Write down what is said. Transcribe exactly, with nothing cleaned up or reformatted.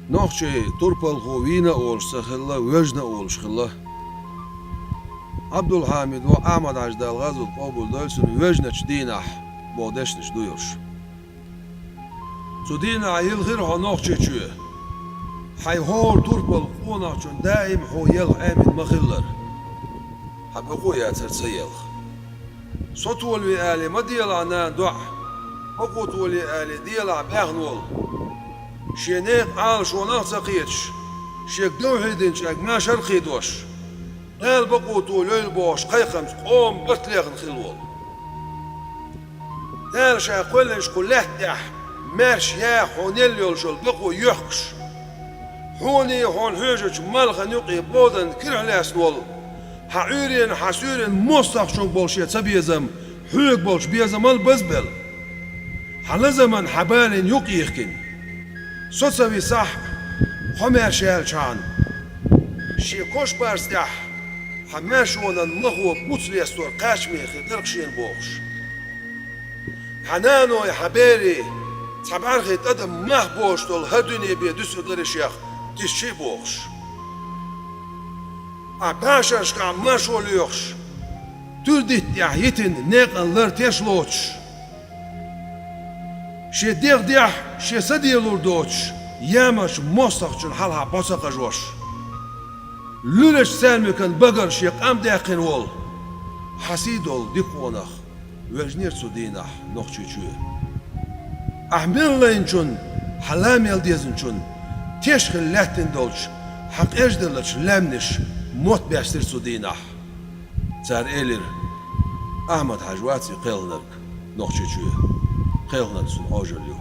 Нохчий турпалхо вийна а волуш ца хилла, вежна а волуш хилла. Ӏабдулхьамид вон Ахьмад-Хьаьжа, Дала гӀазот къобалдойла цуьнан, вежначу дийнахь боху дешнаш ду уьш. Цу дийнахь йилхира хьо Нохчийчоь. Хьайн хӀора турпалхо къонахчун даим хьо елха Ӏемина ма-хиллара. Хьан бакъо яцара ца елха. Со толаве алий ма делахь, нана, доӀа, бакъо толае алий делахь баьхна волу. Шен некъан Ӏалашонах а ца кхеташ, шега довхьий динчаьрга машар а кхийдош, Дала бакъо толайойла бохуш кхайкхамца къоман барт лехна хилла волу. Дала Ша кхоьллинчу кху лаьтта тӀехь маьрша яха хьуна елла йолуш йолу бакъо йоьхкуш, хьуний хьуна хьоьжучу малхана юкъе боданна кирхьа лаьцна волу, хьан Ӏуьйренан, хьан суьйренан мостагӀчунга болу Шен цабезам хьоьга болчу безамал базбелла. Хьан лазаман хьан балина юкъ йихкина. Со ца висахь а, кхо маьрша яьллачхьана, шен кошбарца тӀехь хьан маьршонан махо буц лестор кхачаме хир дара-кх шена бохуш. Хьан наной, хьан берий цхьа бӀаьрхи тӀадам мах боцуш долу хӀара дуьне бен дуьсур дара шех, дисчий бохуш. Ахь бӀешерашкахь маршо лоьхуш, туьрдитта тӀехь йитина некъан лар теш лоцуш, шен дегӀ дехьа шен са делур доцуш, ямарчу мостагӀчун хьалха бӀо ца къажош, луьрачу цаьрмикан багара шен къам даьккхина волу хьан сий долу дика къонах вежнера цу дийнахь Нохчийчоь. Ахь мел лайначунна, хьан ла мел дезначунна теш хилла лаьттина долчу хьан къеждаллачу лаьмнаш мотт баьстира цу дийнахь. Цара элира: «Ахьмад-Хьаьжа вац и кхелхинарг Нохчийчоь. Кхелхинарг цунна Ӏожалла ю».